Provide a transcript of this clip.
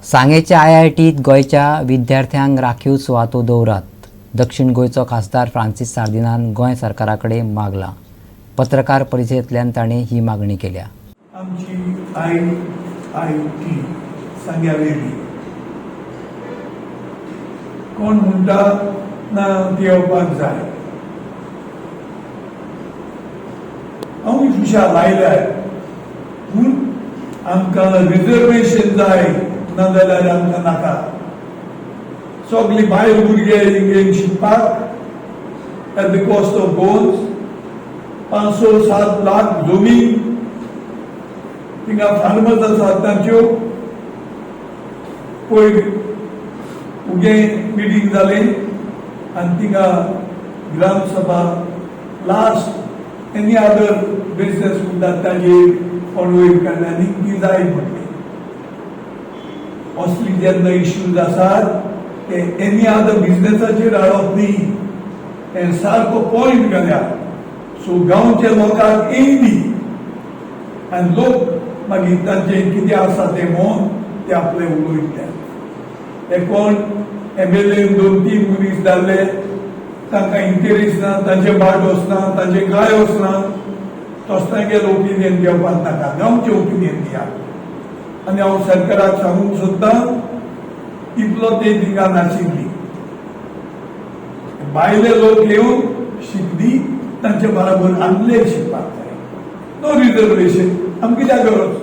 सांगेच्या आयआयटीत गोंयच्या विद्यार्थ्यांक राखीव सुवातो दवरात. दक्षिण गोंयचो खासदार फ्रांसीस सार्दिनान गोंय सरकारा कडेन मागलां. पत्रकार परिशदेंतल्यान ताणें ही मागणी केल्या. आमची आयआयटी सांग्या वेली, कोण म्हणटा ना ती येवपाक जाय. हांव खुशाल आयल्यार, पूण आमकां रिजर्वेशन जाय, नाजाल्यार आमकां नाका. सगली बायल भुरगे इंगेन शिकपाक at the cost of bones. 5 7 lakh जमीन थिंगा फार्मर्स आसात तांच्यो. पयर उगे मिटींग जालें आनी थिंगा gram sabha last any other business म्हणटात ताजेर कोण वयर काडले आनी ती जाय म्हणली. असली जेन्ना इश्यूज आसात ते एनी अदर बिजनेसाचेर हाडप न्ही. हे सारको पॉयंट घाल्या. सो गांवच्या लोकांक येयली आनी लोक मागीर तांचे कितें आसा तें म्हणून ते आपले उलयतले. ते कोण एमएलए 2-3 मनीस जाल्ले, तांकां इंटरेस्ट ना, तांचे बाट वचना, तांचे काय वचना. तसल्यांगेर ओपिनियन घेवपाक नाका, गांवचें ओपिनियन दिया. आनी हांव सरकाराक सांगूंक सोदतां, इतलो ते थिंगा नाशिल्ली भायले लोक येवन शिकली, तांचे बराबर आमले शिकपाक जाय. नो रिजर्वेशन आमकां कित्याक गरज?